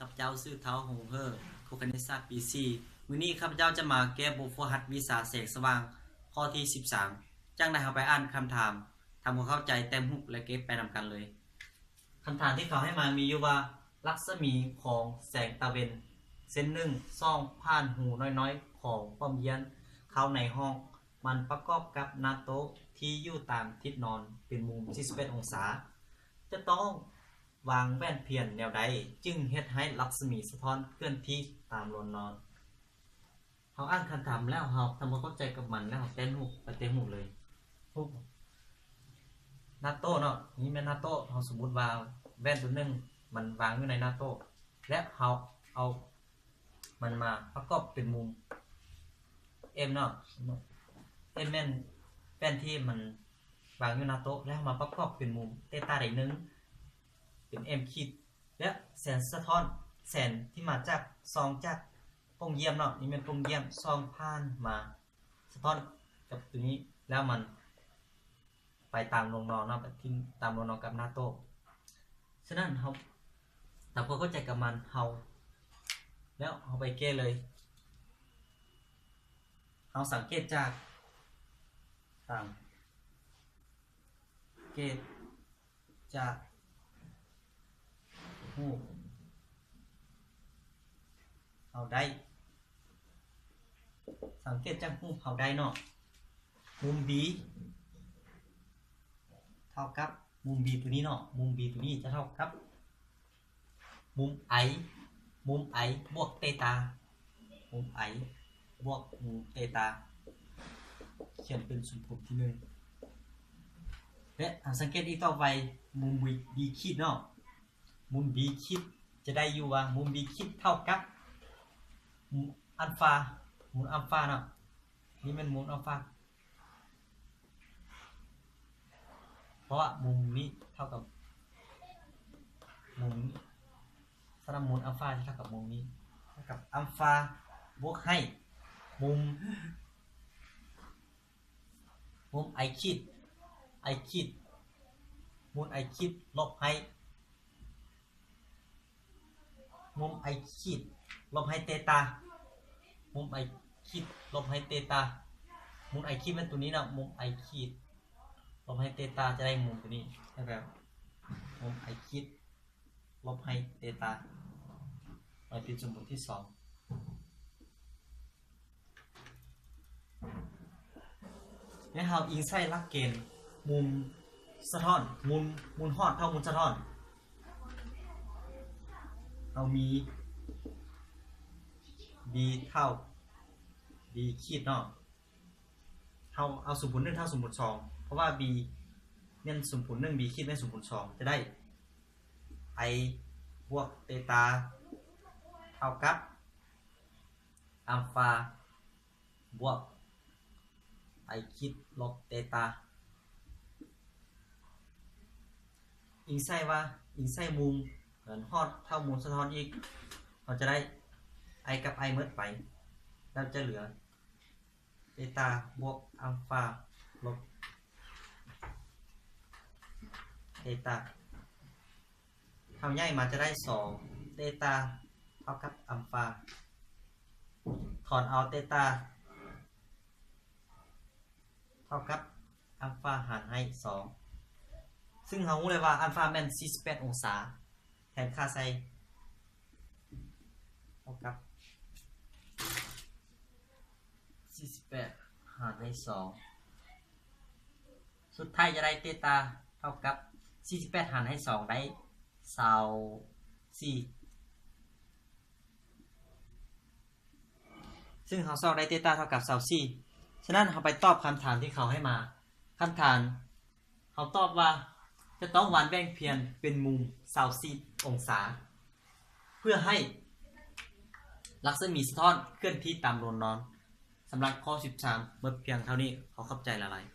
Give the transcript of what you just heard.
ຂ້າພະເຈົ້າຊື່ ທ້າວ ຫົງເຫີ ຄົກຄະນິດສາດປີສີ່. ມື້ນີ້ຂ້າພະເຈົ້າຈະມາແກ້ບົດຝຶກຫັດວິຊາແສງສະຫວ່າງຂໍ້ທີສິບສາມ. ຈັ່ງໃດເຮົາໄປອ່ານຄຳຖາມ, ທຳຄວາມເຂົ້າໃຈ, ແຕ້ມຮູບ ແລະ ແກ້ໄປນຳກັນເລີຍ. ຄຳຖາມທີ່ເຂົາໃຫ້ມາມີຢູ່ວ່າ ລັກສະໝີຂອງແສງຕາເວັນເສັ້ນໜຶ່ງສ່ອງຜ່ານຮູນ້ອຍໆຂອງປ້ອມຢ້ຽມເຂົ້າໃນຫ້ອງ, ມັນປະກອບກັບໜ້າໂຕະທີ່ຢູ່ຕາມທິດນອນເປັນມຸມສີ່ສິບແປດອົງສາ. ຈະຕ້ອງວາງແວ່ນພຽນແນວໃດຈຶ່ງເຮັດໃຫ້ລັກສະໝີສະທ້ອນເຄື່ອນທີ່ຕາມລວນນອນ? ເຮົາອ່ານຄຳຖາມແລ້ວ ເຮົາທຳຄວາມເຂົ້າໃຈກັບມັນແລ້ວ ເຮົາແຕ້ມຮູບ ໄປແຕ້ມຮູບເລີຍ. ຮູບໜ້າໂຕະເນາະ, ນີ້ແມ່ນໜ້າໂຕະ. ເຮົາສົມມຸດວ່າແວ່ນຕົວໜຶ່ງມັນວາງຢູ່ໃນໜ້າໂຕະ ແລະ ເຮົາເອົາມັນມາປະກອບເປັນມຸມ M ເນາະ. M ແມ່ນແວ່ນທີ່ມັນວາງຢູ່ໜ້າໂຕະ ແລ້ວເຮົາມາປະກອບເປັນມຸມເຕຕາໄດ້ໜຶ່ງ ເປັນ M ຂີດ ແລະ ແສງສະທ້ອນ ແສງທີ່ມາຈາກ ສ່ອງຈາກປ່ອງຢ້ຽມເນາະ, ນີ້ແມ່ນປ່ອງຢ້ຽມ ສ່ອງຜ່ານມາ ສະທ້ອນກັບຕົວນີ້ ແລ້ວມັນໄປຕາມລວນນອນເນາະ, ໄປຕາມລວນນອນກັບໜ້າໂຕະ. ສະນັ້ນເຮົາ ທຳຄວາມເຂົ້າໃຈກັບມັນ ເຮົາ ແລ້ວເຮົາໄປແກ້ເລີຍ. ເຮົາສັງເກດຈາກ ສັງເກດຈາກຮູບ ເຮົາໄດ້ ສັງເກດຈາກຮູບເຮົາໄດ້ເນາະ, ມຸມ B ເທົ່າກັບມຸມ B ຕົວນີ້ເນາະ, ມຸມ B ຕົວນີ້ຈະເທົ່າກັບມຸມ I ມຸມ I ບວກເຕຕາ, ມຸມ I ບວກມຸມເຕຕາ ຂຽນເປັນສົມຜົນທີໜຶ່ງ. ແລະ ເຮົາສັງເກດອີກຕໍ່ໄປ ມຸມ B ຂີດເນາະ, ມຸມ B ຂີດ ຈະໄດ້ຢູ່ວ່າມຸມ B ຂີດເທົ່າກັບມຸມອັນຟາ, ມຸມອັນຟາເນາະ, ນີ້ແມ່ນມຸມອັນຟາ ເພາະວ່າມຸມນີ້ເທົ່າກັບມຸມນີ້, ສະນັ້ນມູນອັນຟາຈະເທົ່າກັບມຸມນີ້ ເທົ່າກັບອັນຟາບວກໃຫ້ມຸມ ມຸມ I ຂີດ I ຂີດ ມູນ I ຂີດລົບໃຫ້ ມຸມ I ຂີດລົບໃຫ້ເຕຕາ, ມຸມ I ຂີດລົບໃຫ້ເຕຕາ, ມຸມ I ຂີດແມ່ນຕົວນີ້ເນາະ, ມຸມ I ຂີດລົບໃຫ້ເຕຕາ ຈະໄດ້ມຸມຕົວນີ້ ແລ້ວກໍມຸມ I ຂີດລົບໃຫ້ເຕຕາ ໄປເປັນສົມມຸດທີສອງ. ແລະ ເຮົາອີງໃສ່ຫຼັກເກນມຸມສະທ້ອນ, ມຸມ ມຸມຮອດເທົ່າມຸມສະທ້ອນ, ເຮົາມີ B ເທົ່າ B ຂີດເນາະ, ເຮົາເອົາສົມຜົນໜຶ່ງເທົ່າສົມຜົນສອງ ເພາະວ່າ B ແມ່ນສົມຜົນໜຶ່ງ B ຂີດແມ່ນສົມຜົນສອງ ຈະໄດ້ I ບວກເຕຕາ ເທົ່າກັບອັນຟາ ບວກ I ຂີດລົບເຕຕາ. ອີງໃສ່ວ່າ ອີງໃສ່ມຸມຮອດເທົ່າມຸມສະທ້ອນອີກ ເຮົາຈະໄດ້ I ກັບ I ໝົດໄປ ແລ້ວຈະເຫຼືອເຕຕາບວກອັນຟາລົບເຕຕາ. ເຮົາຍ້າຍມາຈະໄດ້ສອງເຕຕາເທົ່າກັບອັນຟາ, ຖອນເອົາເຕຕາເທົ່າກັບອັນຟາຫານໃຫ້ສອງ, ຊຶ່ງເຮົາຮູ້ແລ້ວວ່າອັນຟາແມ່ນສີ່ສິບແປດອົງສາ, ແທນຄ່າໃສ່ເທົ່າກັບສີ່ສິບແປດຫານໃຫ້ສອງ. ສຸດທ້າຍຈະໄດ້ເຕຕາເທົ່າກັບສີ່ສິບແປດຫານໃຫ້ສອງ ໄດ້ຊາວສີ່, ຊຶ່ງເຮົາຊອກໄດ້ເຕຕາເທົ່າກັບຊາວສີ່. ສະນັ້ນເຮົາໄປຕອບຄຳຖາມທີ່ເຂົາໃຫ້ມາ. ຄຳຖາມ ເຮົາຕອບວ່າ ຈະຕ້ອງວາງແວ່ນພຽນເປັນມຸມຊາວສີ່ອົງສາ ເພື່ອໃຫ້ລັກສະໝີສະທ້ອນເຄື່ອນທີ່ຕາມລວນນອນ. ສຳລັບຂໍ້ສິບສາມ ໝົດພຽງເທົ່ານີ້. ຂໍຂອບໃຈຫຼາຍໆ.